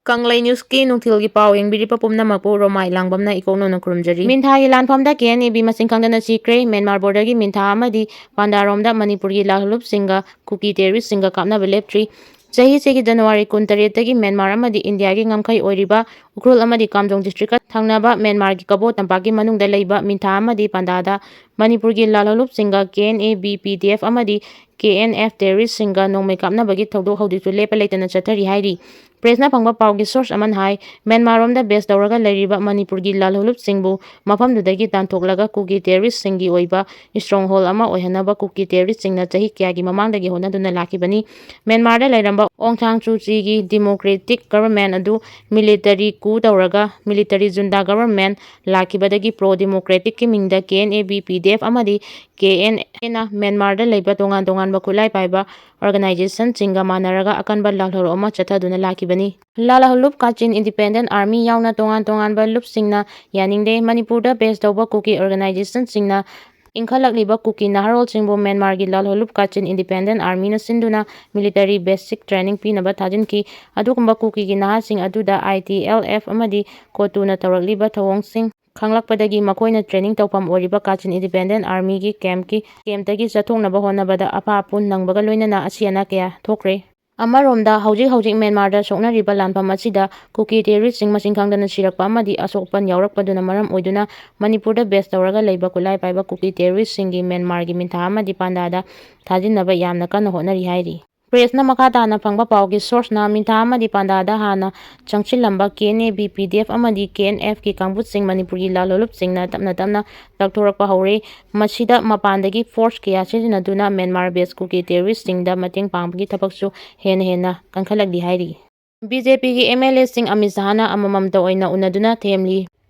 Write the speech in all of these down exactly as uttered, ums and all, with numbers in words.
ꯀꯪꯂꯩ ꯅ꯭ꯌꯨꯁꯀꯤ ꯅꯨꯡꯊꯤꯜꯒꯤ ꯄꯥꯎ ꯌꯦꯡꯕꯤꯔꯤꯕ ꯄꯨꯝꯅꯃꯛꯄꯨ ꯔꯣꯃꯥꯏ ꯂꯥꯡꯕꯝꯅ ꯏꯀꯣꯛꯅꯧꯅ ꯈꯨꯔꯨꯝꯖꯔꯤ꯫ ꯃꯤꯟꯊꯥꯒꯤ ꯂꯥꯟꯐꯝꯗ ꯀꯦ ꯑꯦꯟ ꯑꯦ ꯕꯤ ꯃꯁꯤꯡ ꯈꯪꯗꯅ ꯁꯤꯈ꯭ꯔꯦ꯫ ꯃ꯭ꯌꯥꯟꯃꯥꯔ ꯕꯣꯔꯗꯔꯒꯤ ꯃꯤꯟꯊꯥ ꯑꯃꯗꯤ ꯄꯥꯟꯗꯥꯔꯣꯝꯗ ꯃꯅꯤꯄꯨꯔꯒꯤ ꯂꯥꯜꯍꯧꯂꯨꯞꯁꯤꯡꯒ ꯀꯨꯀꯤ ꯇꯦꯔꯣꯔꯤꯁꯁꯤꯡꯒ ꯀꯥꯞꯅꯕ ꯂꯦꯞꯇ꯭ꯔꯤ꯫ ꯆꯍꯤꯁꯤꯒꯤ ꯖꯅꯋꯥꯔꯤ ꯀꯨꯟꯇꯔꯦꯠꯇꯒꯤ ꯃ꯭ꯌꯥꯟꯃꯥꯔ ꯑꯃꯗꯤ ꯏꯟꯗꯤꯌꯥꯒꯤ ꯉꯝꯈꯩ ꯑꯣꯏꯔꯤꯕ ꯎꯈ꯭ꯔꯨꯜ ꯑꯃꯗꯤ ꯀꯥꯝꯖꯣꯡ ꯗꯤꯁꯇ꯭ꯔꯤꯛꯀ ꯊꯪꯅꯕ ꯃ꯭ꯌꯥꯟꯃꯥꯔꯒꯤ ꯀꯕꯣ ꯇꯝꯄꯥꯛꯀꯤ ꯃꯅꯨꯡꯗ ꯂꯩꯕ ꯃꯤꯟꯊꯥ ꯑꯃꯗꯤ ꯄꯥꯟꯗꯥꯗ ꯃꯅꯤꯄꯨꯔꯒꯤ ꯂꯥꯜꯍꯧꯂꯨꯞꯁꯤꯡꯒ K N A B P D F ꯑꯃꯗꯤ ꯀꯦ ꯑꯦꯟ ꯑꯦꯐ ꯇꯦꯔꯣꯔꯤꯁꯁꯤꯡꯒ ꯅꯣꯡꯃꯩ ꯀꯥꯞꯅꯕꯒꯤ ꯊꯧꯗꯣꯛ ꯍꯧꯖꯤꯛꯁꯨ ꯂꯦꯞꯄ ꯂꯩꯇꯅ ꯆꯠꯊꯔꯤ ꯍꯥꯏꯔꯤ꯫ ꯄ꯭ꯔꯦꯁꯅ ꯐꯪꯕ ꯄꯥꯎꯒꯤ ꯁꯣꯔꯁ ꯑꯃꯅ ꯍꯥꯏ, ꯃ꯭ꯌꯥꯟꯃꯥꯔꯔꯣꯝꯗ ꯕꯦꯁ ꯇꯧꯔꯒ ꯂꯩꯔꯤꯕ ꯃꯅꯤꯄꯨꯔꯒꯤ ꯂꯥꯜꯍꯧꯂꯨꯞꯁꯤꯡꯕꯨ ꯃꯐꯝꯗꯨꯗꯒꯤ ꯇꯥꯟꯊꯣꯛꯂꯒ ꯀꯨꯀꯤ ꯇꯦꯔꯣꯔꯤꯁꯁꯤꯡꯒꯤ ꯑꯣꯏꯕ ꯏꯁꯇ꯭ꯔꯣꯡ ꯍꯣꯜ ꯑꯃ ꯑꯣꯏꯍꯟꯅꯕ ꯀꯨꯀꯤ ꯇꯦꯔꯣꯔꯤꯁꯁꯤꯡꯅ ꯆꯍꯤ ꯀꯌꯥꯒꯤ ꯃꯃꯥꯡꯗꯒꯤ ꯍꯣꯠꯅꯗꯨꯅ ꯂꯥꯛꯈꯤꯕꯅꯤ꯫ ꯃ꯭ꯌꯥꯟꯃꯥꯔꯗ ꯂꯩꯔꯝꯕ ꯑꯣꯡ ꯁꯥꯟ ꯁꯨ ꯆꯤꯒꯤ ꯗꯤꯃꯣꯀ꯭ꯔꯦꯇꯤꯛ ꯒꯕꯔꯃꯦꯟ ꯑꯗꯨ ꯃꯤꯂꯤꯇꯔꯤ ꯀꯨ ꯇꯧꯔꯒ ꯃꯤꯂꯤꯇꯔꯤ ꯖꯨꯟꯗꯥ ꯒꯕꯔꯃꯦꯟ ꯂꯥꯛꯈꯤꯕꯗꯒꯤ ꯄ꯭ꯔꯣ ꯗꯤꯃꯣꯀ꯭ꯔꯦꯇꯤꯛꯀꯤ ꯃꯤꯡꯗ K N A B P D F ꯑꯃꯗꯤ ꯀꯦ ꯑꯦꯟ ꯑꯦꯅ ꯃ꯭ꯌꯥꯟꯃꯥꯔꯗ ꯂꯩꯕ ꯇꯣꯉꯥꯟ ꯇꯣꯉꯥꯟꯕ ꯈꯨꯠꯂꯥꯏ ꯄꯥꯏꯕ ꯑꯣꯔꯒꯅꯥꯏꯖꯦꯁꯟꯁꯤꯡꯒ ꯃꯥꯟꯅꯔꯒ ꯑꯀꯟꯕ ꯂꯥꯜꯍꯧꯂꯨꯞ ꯑꯃ ꯆꯠꯊꯗꯨꯅ ꯂꯥꯛꯈꯤꯕꯅꯤ꯫ ꯂꯥꯜꯍꯧꯂꯨꯞ ꯀꯥꯆꯤꯟ ꯏꯟꯗꯤꯄꯦꯟꯗꯦꯟ ꯑꯥꯔꯃꯤ ꯌꯥꯎꯅ ꯇꯣꯉꯥꯟ ꯇꯣꯉꯥꯟꯕ ꯂꯨꯞꯁꯤꯡꯅ ꯌꯥꯅꯤꯡꯗꯦ꯫ ꯃꯅꯤꯄꯨꯔꯗ ꯕꯦꯁ ꯇꯧꯕ ꯀꯨꯀꯤ ꯑꯣꯔꯒꯅꯥꯏꯖꯦꯁꯟꯁꯤꯡꯅ ꯏꯟꯈꯠꯂꯛꯂꯤꯕ ꯀꯨꯀꯤ ꯅꯍꯥꯔꯣꯜꯁꯤꯡꯕꯨ ꯃ꯭ꯌꯥꯟꯃꯥꯔꯒꯤ ꯂꯥꯜꯍꯧꯂꯨꯞ ꯀꯥꯆꯤꯟ ꯏꯟꯗꯤꯄꯦꯟꯗꯦꯟ ꯑꯥꯔꯃꯤꯅ ꯁꯤꯟꯗꯨꯅ ꯃꯤꯂꯤꯇꯔꯤ ꯕꯦꯁꯤꯛ ꯇ꯭ꯔꯦꯅꯤꯡ ꯄꯤꯅꯕ ꯊꯥꯖꯤꯟꯈꯤ꯫ ꯑꯗꯨꯒꯨꯝꯕ ꯀꯨꯀꯤꯒꯤ ꯅꯍꯥꯁꯤꯡ ꯑꯗꯨꯗ ꯑꯥꯏ ꯇꯤ ꯑꯦꯜ ꯑꯦꯐ ꯑꯃꯗꯤ ꯀꯣꯇꯨꯅ ꯇꯧꯔꯛꯂꯤꯕ ꯊꯧꯑꯣꯡꯁꯤꯡ ꯈꯪꯂꯛꯄꯗꯒꯤ ꯃꯈꯣꯏꯅ ꯇ꯭ꯔꯦꯅꯤꯡ ꯇꯧꯐꯝ ꯑꯣꯏꯔꯤꯕ ꯀꯥꯆꯤꯟ ꯏꯟꯗꯤꯄꯦꯟꯗꯦꯟ ꯑꯥꯔꯃꯤꯒꯤ ꯀꯦꯝꯞꯀꯤ, ꯀꯦꯝꯞꯇꯒꯤ ꯆꯠꯊꯣꯛꯅꯕ ꯍꯣꯠꯅꯕꯗ ꯑꯐꯥ ꯑꯄꯨꯟ ꯅꯪꯕꯒ ꯂꯣꯏꯅꯅ ꯑꯁꯤ ꯑꯅꯥ ꯀꯌꯥ ꯊꯣꯛꯈ꯭ꯔꯦ꯫ ꯑꯃꯔꯣꯝꯗ, ꯍꯧꯖꯤꯛ ꯍꯧꯖꯤꯛ ꯃ꯭ꯌꯥꯟꯃꯥꯔꯗ ꯁꯣꯛꯅꯔꯤꯕ ꯂꯥꯟꯐꯝ ꯑꯁꯤꯗ ꯀꯨꯀꯤ ꯇꯦꯔꯣꯔꯤꯁꯁꯤꯡ ꯃꯁꯤꯡ ꯈꯪꯗꯅ ꯁꯤꯔꯛꯄ ꯑꯃꯗꯤ ꯑꯁꯣꯛ ꯑꯄꯟ ꯌꯥꯎꯔꯛꯄꯗꯨꯅ ꯃꯔꯝ ꯑꯣꯏꯗꯨꯅ ꯃꯅꯤꯄꯨꯔꯗ ꯕꯦꯁ ꯇꯧꯔꯒ ꯂꯩꯕ ꯈꯨꯠꯂꯥꯏ ꯄꯥꯏꯕ ꯀꯨꯀꯤ ꯇꯦꯔꯣꯔꯤꯁꯁꯤꯡꯒꯤ ꯃ꯭ꯌꯥꯟꯃꯥꯔꯒꯤ ꯃꯤꯟꯊꯥ ꯑꯃꯗꯤ ꯄꯥꯟꯗꯥꯗ ꯊꯥꯖꯤꯟꯅꯕ ꯌꯥꯝꯅ ꯀꯟꯅ ꯍꯣꯠꯅꯔꯤ ꯍꯥꯏꯔꯤ꯫ ꯄ꯭ꯔꯦꯁꯅ ꯃꯈꯥ ꯇꯥꯅ ꯐꯪꯕ ꯄꯥꯎꯒꯤ ꯁꯣꯔꯁꯅ ꯃꯤꯟꯊꯥ ꯑꯃꯗꯤ ꯄꯥꯟꯗꯥꯗ ꯍꯥꯟꯅ ꯆꯪꯁꯤꯜꯂꯝꯕ K N A B P D F ꯑꯃꯗꯤ ꯀꯦ ꯑꯦꯟ ꯑꯦꯐꯀꯤ ꯀꯥꯡꯕꯨꯁꯤꯡ ꯃꯅꯤꯄꯨꯔꯒꯤ ꯂꯥꯜꯍꯧꯂꯨꯞꯁꯤꯡꯅ ꯇꯞꯅ ꯇꯞꯅ ꯂꯧꯊꯣꯔꯛꯄ ꯍꯧꯔꯦ꯫ ꯃꯁꯤꯗ ꯃꯄꯥꯟꯗꯒꯤ ꯐꯣꯔꯁ ꯀꯌꯥ ꯁꯤꯖꯤꯟꯅꯗꯨꯅ ꯃ꯭ꯌꯥꯟꯃꯥꯔ ꯕꯦꯁ ꯀꯨꯀꯤ ꯇꯦꯔꯣꯔꯤꯁꯁꯤꯡꯗ ꯃꯇꯦꯡ ꯄꯥꯡꯕꯒꯤ ꯊꯕꯛꯁꯨ ꯍꯦꯟꯅ ꯍꯦꯟꯅ ꯀꯟꯈꯠꯂꯛꯂꯤ ꯍꯥꯏꯔꯤ꯫ ꯕꯤ ꯖꯦ ꯄꯤꯒꯤ ꯑꯦꯝ ꯑꯦꯜ ꯑꯦꯁꯤꯡ ꯑꯃꯤꯠ ꯁꯍꯥꯅ ꯑꯃꯃꯝꯇ ꯑꯣꯏꯅ ꯎꯅꯗꯨꯅ ꯊꯦꯝꯂꯤ꯫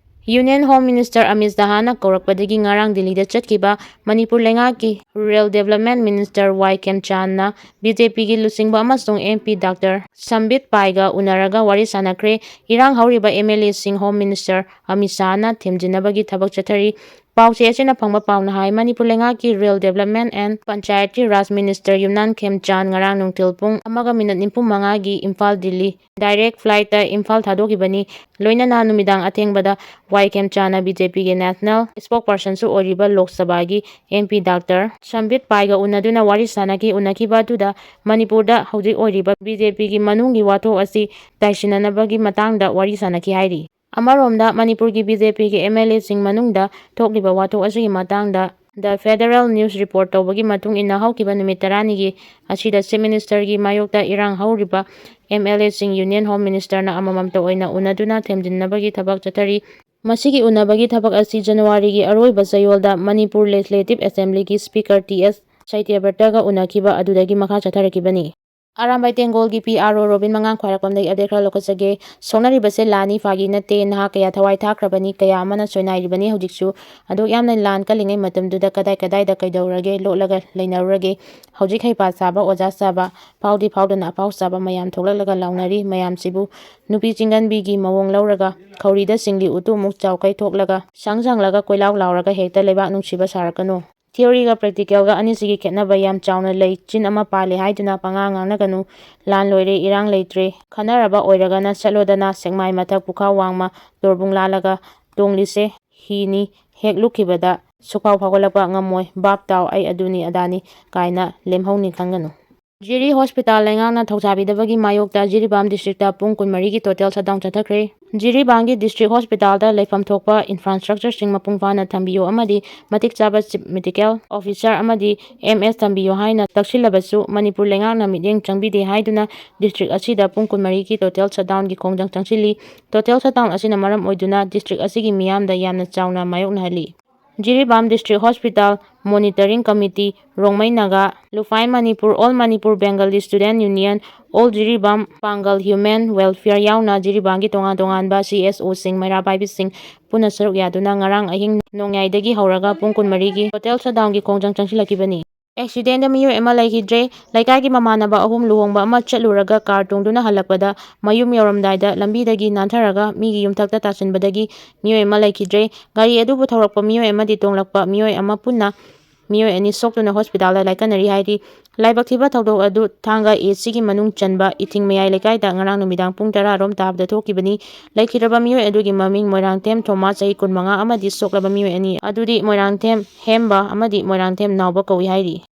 ꯌꯨꯅꯤꯌꯟ ꯍꯣꯝ ꯃꯤꯅꯤꯁꯇꯔ ꯑꯃꯤꯠ ꯁꯍꯥꯅ ꯀꯧꯔꯛꯄꯗꯒꯤ ꯉꯔꯥꯡ ꯗꯤꯜꯂꯤꯗ ꯆꯠꯈꯤꯕ ꯃꯅꯤꯄꯨꯔ ꯂꯩꯉꯥꯛꯀꯤ ꯔꯨꯔꯦꯜ ꯗꯦꯕꯂꯞꯃꯦꯟ ꯃꯤꯅꯤꯁꯇꯔ ꯋꯥꯏ ꯈꯦꯝꯆꯥꯟꯅ ꯕꯤ ꯖꯦ ꯄꯤꯒꯤ ꯂꯨꯆꯤꯡꯕ ꯑꯃꯁꯨꯡ ꯑꯦꯝ ꯄꯤ ꯗꯥꯛꯇꯔ ꯁꯝꯕꯤꯠ ꯄꯥꯏꯒ ꯎꯅꯔꯒ ꯋꯥꯔꯤ ꯁꯥꯟꯅꯈ꯭ꯔꯦ꯫ ꯏꯔꯥꯡ ꯍꯧꯔꯤꯕ ꯑꯦꯝ ꯑꯦꯜ ꯑꯦꯁꯤꯡ ꯍꯣꯝ ꯃꯤꯅꯤꯁꯇꯔ ꯑꯃꯤꯠ ꯁꯍꯥꯅ ꯊꯦꯝꯖꯤꯟꯅꯕꯒꯤ ꯊꯕꯛ ꯆꯠꯊꯔꯤ꯫ ꯄꯥꯎꯆꯦ ꯑꯁꯤꯅ ꯐꯪꯕ ꯄꯥꯎꯅ ꯍꯥꯏ, ꯃꯅꯤꯄꯨꯔ ꯂꯩꯉꯥꯛꯀꯤ Rural Development and Panchayati Raj Minister ꯌꯨꯝꯅꯥꯝ ꯈꯦꯝꯆꯥꯟ ꯉꯔꯥꯡ ꯅꯨꯡꯊꯤꯜ ꯄꯨꯡ ꯑꯃꯒ ꯃꯤꯅꯠ ꯅꯤꯐꯨ ꯃꯉꯥꯒꯤ ꯏꯝꯐꯥꯜ ꯗꯤꯜꯂꯤ direct flightꯇ ꯏꯝꯐꯥꯜ ꯊꯥꯗꯣꯛꯈꯤꯕꯅꯤ꯫ ꯂꯣꯏꯅꯅ ꯅꯨꯃꯤꯗꯥꯡ ꯑꯊꯦꯡꯕꯗ ꯋꯥꯏ ꯈꯦꯝꯆꯥꯟꯅ BJPꯒꯤ national spokespersonꯁꯨ ꯑꯣꯏꯔꯤꯕ ꯂꯣꯛ ꯁꯚꯥꯒꯤ MP Doctor ꯁꯝꯕꯤꯠ ꯄꯥꯏꯒ ꯎꯅꯗꯨꯅ ꯋꯥꯔꯤ ꯁꯥꯟꯅꯈꯤ꯫ ꯎꯅꯈꯤꯕ ꯑꯗꯨꯗ ꯃꯅꯤꯄꯨꯔꯗ ꯍꯧꯖꯤꯛ ꯑꯣꯏꯔꯤꯕ BJPꯒꯤ ꯃꯅꯨꯡꯒꯤ ꯋꯥꯊꯣꯛ ꯑꯁꯤ ꯇꯥꯏꯁꯤꯟꯅꯅꯕꯒꯤ ꯃꯇꯥꯡꯗ ꯋꯥꯔꯤ ꯁꯥꯟꯅꯈꯤ ꯍꯥꯏꯔꯤ꯫ ꯑꯃꯔꯣꯝꯗ ꯃꯅꯤꯄꯨꯔꯒꯤ BJPꯒꯤ MLAꯁꯤꯡ ꯃꯅꯨꯡꯗ ꯊꯣꯛꯂꯤꯕ ꯋꯥꯊꯣꯛ ꯑꯁꯤꯒꯤ ꯃꯇꯥꯡꯗ The Federal News report ꯇꯧꯕꯒꯤ ꯃꯇꯨꯡ ꯏꯟꯅ, ꯍꯧꯈꯤꯕ ꯅꯨꯃꯤꯠ ꯇꯔꯥꯅꯤꯒꯤ ꯑꯁꯤꯗ Chief Ministerꯒꯤ ꯃꯥꯌꯣꯛꯇ ꯏꯔꯥꯡ ꯍꯧꯔꯤꯕ MLAꯁꯤꯡ Union Home Ministerꯅ ꯑꯃꯃꯝꯇ ꯑꯣꯏꯅ ꯎꯅꯗꯨꯅ ꯊꯦꯝꯖꯤꯟꯅꯕꯒꯤ ꯊꯕꯛ ꯆꯠꯊꯔꯤ꯫ ꯃꯁꯤꯒꯤ ꯎꯅꯕꯒꯤ ꯊꯕꯛ ꯑꯁꯤ Januaryꯒꯤ ꯑꯔꯣꯏꯕ ꯆꯌꯣꯜꯗ Manipur Legislative Assemblyꯒꯤ Speaker T S ꯁꯇ꯭ꯌꯕ꯭ꯔꯇꯒ ꯎꯅꯈꯤꯕ ꯑꯗꯨꯗꯒꯤ ꯃꯈꯥ ꯆꯠꯊꯔꯛꯈꯤꯕꯅꯤ꯫ ꯑꯔꯥꯝꯕꯥꯏ ꯇꯦꯡꯒꯣꯜꯒꯤ PR ꯔꯣꯕꯤꯟ ꯃꯉꯥꯡ ꯈ꯭ꯋꯥꯏꯔꯥꯛꯄꯝꯗꯒꯤ update ꯈꯔ ꯂꯧꯈꯠꯆꯒꯦ꯫ ꯁꯣꯛꯅꯔꯤꯕꯁꯦ ꯂꯥꯟꯅꯤ, ꯐꯥꯒꯤ ꯅꯠꯇꯦ꯫ ꯅꯍꯥ ꯀꯌꯥ ꯊꯋꯥꯏ ꯊꯥꯈ꯭ꯔꯕꯅꯤ, ꯀꯌꯥ ꯑꯃꯅ ꯁꯣꯏꯅꯥꯏꯔꯤꯕꯅꯤ꯫ ꯍꯧꯖꯤꯛꯁꯨ ꯑꯗꯨꯛ ꯌꯥꯝꯅ ꯂꯥꯟ ꯀꯜꯂꯤꯉꯩ ꯃꯇꯝꯗꯨꯗ ꯀꯗꯥꯏ ꯀꯗꯥꯏꯗ ꯀꯩꯗꯧꯔꯒꯦ, ꯂꯣꯠꯂꯒ ꯂꯩꯅꯔꯨꯔꯒꯦ? ꯍꯧꯖꯤꯛ ꯍꯩꯄꯥ ꯁꯥꯕ, ꯑꯣꯖꯥ ꯁꯥꯕ, ꯐꯥꯎꯗꯤ ꯐꯥꯎꯗꯅ ꯑꯐꯥꯎ ꯁꯥꯕ ꯃꯌꯥꯝ ꯊꯣꯛꯂꯛꯂꯒ ꯂꯥꯎꯅꯔꯤ꯫ ꯃꯌꯥꯝꯁꯤꯕꯨ ꯅꯨꯄꯤ ꯆꯤꯡꯒꯟꯕꯤꯒꯤ ꯃꯑꯣꯡ ꯂꯧꯔꯒ ꯈꯧꯔꯤꯗ ꯁꯤꯡꯂꯤ ꯎꯇꯨꯝꯃꯨꯛ ꯆꯥꯎꯈꯩ ꯊꯣꯛꯂꯒ ꯁꯪ ꯁꯪꯂꯒ ꯀꯣꯏꯂꯥꯎ ꯂꯥꯎꯔꯒ ꯍꯦꯛꯇ ꯂꯩꯕꯥꯛ ꯅꯨꯡꯁꯤꯕ ꯁꯥꯔꯛꯀꯅꯨ꯫ Theoryꯒ practicalꯒ ꯑꯅꯤꯁꯤꯒꯤ ꯈꯦꯠꯅꯕ ꯌꯥꯝ ꯆꯥꯎꯅ ꯂꯩ꯫ ꯆꯤꯟ ꯑꯃ ꯄꯥꯜꯂꯦ ꯍꯥꯏꯗꯨꯅ ꯄꯉꯥꯡ ꯉꯥꯡꯅꯒꯅꯨ꯫ ꯂꯥꯟ ꯂꯣꯏꯔꯦ, ꯏꯔꯥꯡ ꯂꯩꯇ꯭ꯔꯦ꯫ ꯈꯟꯅꯔꯕ ꯑꯣꯏꯔꯒꯅ ꯆꯠꯂꯣꯗꯅ ꯁꯦꯛꯃꯥꯏ ꯃꯊꯛ ꯄꯨꯈꯥ ꯋꯥꯡꯃ ꯇꯣꯔꯕꯨꯡ ꯂꯥꯜꯂꯒ ꯇꯣꯡꯂꯤꯁꯦ ꯍꯤꯅꯤ꯫ ꯍꯦꯛ ꯂꯨꯞꯈꯤꯕꯗ ꯁꯨꯛꯐꯥꯎ ꯐꯥꯎꯒꯠꯂꯛꯄ ꯉꯝꯃꯣꯏ꯫ ꯚꯥꯞ ꯇꯥꯎ, ꯑꯩ ꯑꯗꯨꯅꯤ ꯑꯗꯥꯅꯤ ꯀꯥꯏꯅ ꯂꯦꯝꯍꯧꯅꯤ ꯈꯪꯒꯅꯨ꯫ ꯖꯤꯔꯤ ꯍꯣꯁꯄꯤꯇꯥꯜ ꯂꯩꯉꯥꯛꯅ ꯊꯧꯁꯥꯕꯤꯗꯕꯒꯤ ꯃꯥꯌꯣꯛꯇ ꯖꯤꯔꯤꯕꯥꯝ ꯗꯤꯁꯇ꯭ꯔꯤꯛꯇ ꯄꯨꯡ ꯀꯨꯟꯃꯔꯤꯒꯤ total shutdown ꯆꯠꯊꯈ꯭ꯔꯦ꯫ ꯖꯤꯔꯤꯕꯥꯝꯒꯤ ꯗꯤꯁꯇ꯭ꯔꯤꯛ ꯍꯣꯁꯄꯤꯇꯥꯜꯗ ꯂꯩꯐꯝ ꯊꯣꯛꯄ infrastructureꯁꯤꯡ ꯃꯄꯨꯡ ꯐꯥꯅ ꯊꯝꯕꯤꯌꯨ ꯑꯃꯗꯤ ꯃꯇꯤꯛ ꯆꯥꯕ Chief Medical Officer ꯑꯃꯗꯤ MS ꯊꯝꯕꯤꯌꯨ ꯍꯥꯏꯅ ꯇꯛꯁꯤꯜꯂꯕꯁꯨ ꯃꯅꯤꯄꯨꯔ ꯂꯩꯉꯥꯛꯅ ꯃꯤꯠꯌꯦꯡ ꯆꯪꯕꯤꯗꯦ ꯍꯥꯏꯗꯨꯅ ꯗꯤꯁꯇ꯭ꯔꯤꯛ ꯑꯁꯤꯗ ꯄꯨꯡ ꯀꯨꯟꯃꯔꯤꯒꯤ total shutdownꯒꯤ ꯈꯣꯡꯖꯪ ꯆꯪꯁꯤꯜꯂꯤ꯫ Total shutdown ꯑꯁꯤꯅ ꯃꯔꯝ ꯑꯣꯏꯗꯨꯅ ꯗꯤꯁꯇ꯭ꯔꯤꯛ ꯑꯁꯤꯒꯤ ꯃꯤꯌꯥꯝꯗ ꯌꯥꯝꯅ ꯆꯥꯎꯅ ꯃꯥꯌꯣꯛꯅꯍꯜꯂꯤ꯫ Jiribam District Hospital Monitoring Committee, Rongmei Naga, ꯂꯨꯐꯥꯏ Manipur, All Manipur Bengali Student Union, All Jiribam ꯄꯥꯡꯒꯜ Human Welfare ꯌꯥꯎꯅ ꯖꯤꯔꯤꯕꯥꯝꯒꯤ ꯇꯣꯉꯥꯟ ꯇꯣꯉꯥꯟꯕ CSOꯁꯤꯡ, ꯃꯩꯔꯥ ꯄꯥꯏꯕꯤꯁꯤꯡ ꯄꯨꯟꯅ ꯁꯔꯨꯛ ꯌꯥꯗꯨꯅ ꯉꯔꯥꯡ ꯑꯍꯤꯡ ꯅꯣꯡꯌꯥꯏꯗꯒꯤ ꯍꯧꯔꯒ ꯄꯨꯡ ꯀꯨꯟꯃꯔꯤꯒꯤ total shutdownꯒꯤ ꯈꯣꯡꯖꯪ ꯆꯪꯁꯤꯜꯂꯛꯈꯤꯕꯅꯤ꯫ ꯑꯦꯛꯁꯤꯗꯦꯟꯗ ꯃꯤꯑꯣꯏ ꯑꯃ ꯂꯩꯈꯤꯗ꯭ꯔꯦ꯫ ꯂꯩꯀꯥꯏꯒꯤ ꯃꯃꯥꯟꯅꯕ ꯑꯍꯨꯝ ꯂꯨꯍꯣꯡꯕ ꯑꯃ ꯆꯠꯂꯨꯔꯒ ꯀꯥꯔ ꯇꯣꯡꯗꯨꯅ ꯍꯜꯂꯛꯄꯗ ꯃꯌꯨꯝ ꯌꯧꯔꯝꯗꯥꯏꯗ ꯂꯝꯕꯤꯗꯒꯤ ꯅꯥꯟꯊꯔꯒ ꯃꯤꯒꯤ ꯌꯨꯝꯊꯛꯇ ꯇꯥꯁꯤꯟꯕꯗꯒꯤ ꯃꯤꯑꯣꯏ ꯑꯃ ꯂꯩꯈꯤꯗ꯭ꯔꯦ꯫ ꯒꯥꯔꯤ ꯑꯗꯨꯕꯨ ꯊꯧꯔꯛꯄ ꯃꯤꯑꯣꯏ ꯑꯃꯗꯤ ꯇꯣꯡꯂꯛꯄ ꯃꯤꯑꯣꯏ ꯑꯃ ꯄꯨꯟꯅ ꯃꯤꯑꯣꯏ ꯑꯅꯤ ꯁꯣꯛꯇꯨꯅ ꯍꯣꯁꯄꯤꯇꯥꯜꯗ ꯂꯥꯏꯀꯠꯅꯔꯤ ꯍꯥꯏꯔꯤ꯫ ꯂꯥꯏꯕꯛ ꯊꯤꯕ ꯊꯧꯗꯣꯛ ꯑꯗꯨ ꯊꯥꯡꯒ ꯑꯦ ꯁꯤꯒꯤ ꯃꯅꯨꯡ ꯆꯟꯕ ꯏꯊꯤꯡ ꯃꯌꯥꯏ ꯂꯩꯀꯥꯏꯗ ꯉꯔꯥꯡ ꯅꯨꯃꯤꯗꯥꯡ ꯄꯨꯡ ꯇꯔꯥ ꯔꯣꯝ ꯇꯥꯕꯗ ꯊꯣꯛꯈꯤꯕꯅꯤ꯫ ꯂꯩꯈꯤꯗ꯭ꯔꯕ ꯃꯤꯑꯣꯏ ꯑꯗꯨꯒꯤ ꯃꯃꯤꯡ ꯃꯣꯏꯔꯥꯡꯊꯦꯝ ꯊꯣꯃꯥ, ꯆꯍꯤ ꯀꯨꯟꯃꯉꯥ, ꯑꯃꯗꯤ ꯁꯣꯛꯂꯕ ꯃꯤꯑꯣꯏ ꯑꯅꯤ ꯑꯗꯨꯗꯤ ꯃꯣꯏꯔꯥꯡꯊꯦꯝ ꯍꯦꯝꯕ ꯑꯃꯗꯤ ꯃꯣꯏꯔꯥꯡꯊꯦꯝ ꯅꯥꯎꯕ ꯀꯧꯏ ꯍꯥꯏꯔꯤ꯫